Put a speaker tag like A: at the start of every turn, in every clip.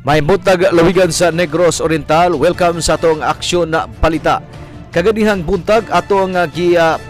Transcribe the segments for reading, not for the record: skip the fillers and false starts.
A: May buntag, lawigan sa Negros Oriental. Welcome sa atong Aksyon na Balita. Kaganihang buntag, atong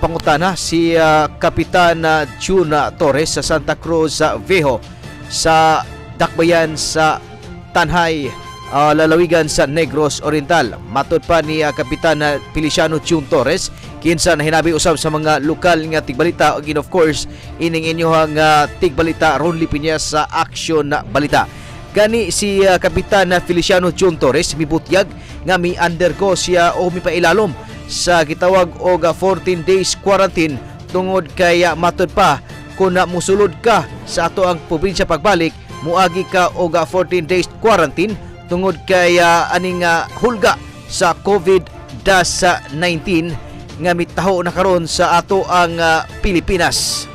A: pangutana si Kapitan June Torres sa Santa Cruz sa Viejo sa Dakbayan sa Tanjay, lalawigan sa Negros Oriental. Matod pa ni Kapitan Feliciano June Torres, kinsa na hinabi usab sa mga lokal nga tigbalita ug of course ining inyohang tigbalita Ronly Piñas sa Aksyon na Balita. Gani si Kapitan Feliciano June Torres mibutyag nga mi undergo siya o mipailalom sa gitawag og 14 days quarantine tungod kay matod pa kung na musulod ka sa ato ang probinsya, pagbalik muagi ka og 14 days quarantine tungod kay aning hulga sa COVID-19 nga mitaho na karon sa ato ang Pilipinas.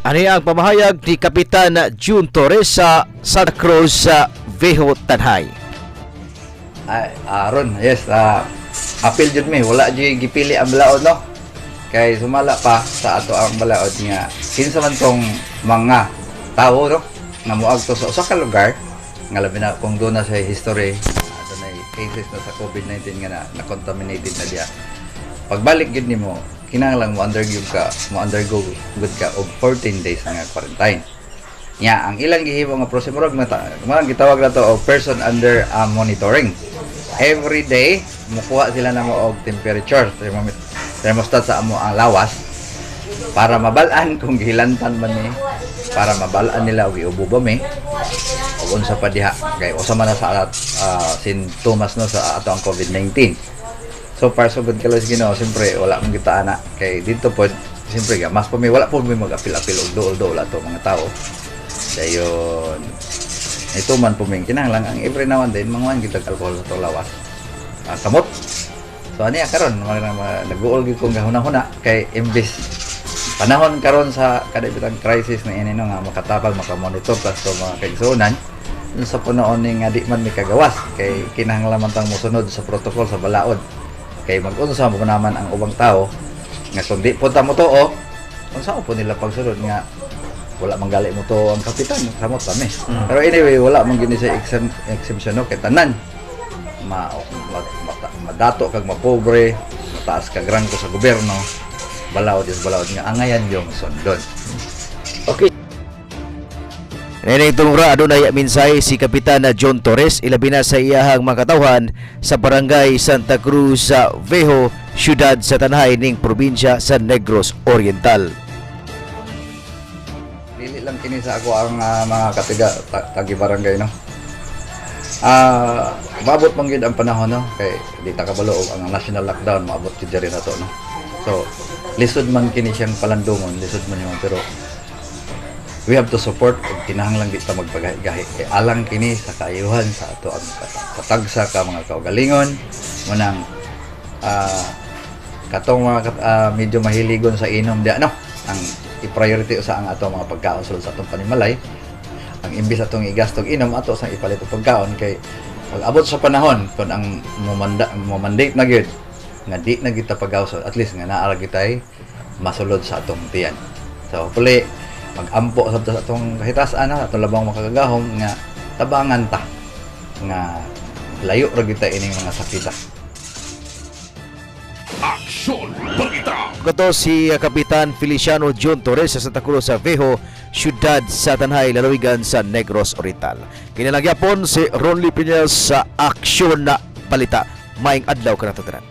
A: Ani ang pamahayag ni Kapitan June Torres sa Santa Cruz sa Viejo, Tanjay.
B: Ay, Aaron, yes, apil jud mi, wala jud gipili ang balaod, no. Kay sumala pa sa ato ang balaod nga kinsa man tong mga tawo, no, nga moadto sa usa ka lugar nga labi na kung doon na sa history, adunay cases na sa COVID-19 nga na contaminated na diya. Pagbalik gid nimo, kinahanglan mo undergo gud ka og 14 days nga quarantine. Nya, ang ilang gihimo nga proseso murag mata, murag gitawag na to og person under monitoring. Every day mukuha sila namo og temperature, thermostat sa amo ang lawas para mabal-an kung gihilantan man ni, para mabal-an nila og giubo ba mi og unsa pa diha, kay usa man na sa sintomas, no, sa ato ang COVID-19. So far so good kalos Ginoo. Siyempre wala mong kita ana kay dito po, siyempre ga mas pa mi, wala po mi mag-apil-apil og duol-duol ato mga tao. Dayon ito man po mi, kinahanglan ang every now and then manguan kita alcohol sa atong lawas, kamot. So ani karon mga nag-uol gyud kong gahuna-huna kay imbes panahon karon sa kada bitang crisis na ini, no, nga makatabang, makamonitor ta sa mga kaigsuonan sa punoon ni nga di man mi kagawas kay kinahanglan man tang mosunod sa protocol sa balaod, kay mag-unsa mo naman ang ubang tao nga kung di po ta mo tuo, unsa po nila pagsunod nga wala man gali mo to ang kapitan, samot kami. Pero anyway, wala man gini sa exemption, no, kay tanan ma, ma, madato kag mapobre, mataas kag ranggo sa gobyerno, balaod is balaod nga angayan yung sundon.
A: Okay. Neneng Tulungra, adunay mensahe si Kapitan John Torres ilabi na sa iyahang mga katawhan sa Barangay Santa Cruz sa Viejo, siyudad sa Tanjay ning probinsya sa Negros Oriental.
B: Dili lang kini sa ako ang mga katiga tagi barangay, no. Maabot man gyud ang panahon, no, kay di ta kabalo og ang national lockdown maabot gyud diri na to, no. So lisod man kini siyang palandungon, lisod man yun, pero we have to support ug kinahanglan di ta magpagahi-gahi kay alang kini sa kaayuhan sa ato ang katagsa ka mga kaugalingon. Munang katong mga medyo mahiligon sa inom diya, no, ang i-priority usa ang ato mga pagkaon sulod sa atong panimalay. Ang imbis atong igastog inom, ato sang ipalit og pagkaon, kay pag abot sa panahon kon ang mo mandate na gyud nga di na kita pagawas, at least nga naa ra gitay masulod sa atong tiyan. So hopefully magampo sa atong kahitasan na atong labang makakagahom nga tabangan ta nga layo ra kita ining mga sakita.
C: Aksyon Balita.
A: Kato si Kapitan Feliciano John Torres sa Santa Cruz sa Viejo, siyudad sa Tanjay, lalawigan sa Negros Oriental. Kinilang gyapon si Ronly Piñas sa Aksyon na Balita. Maayong adlaw kanato tanan.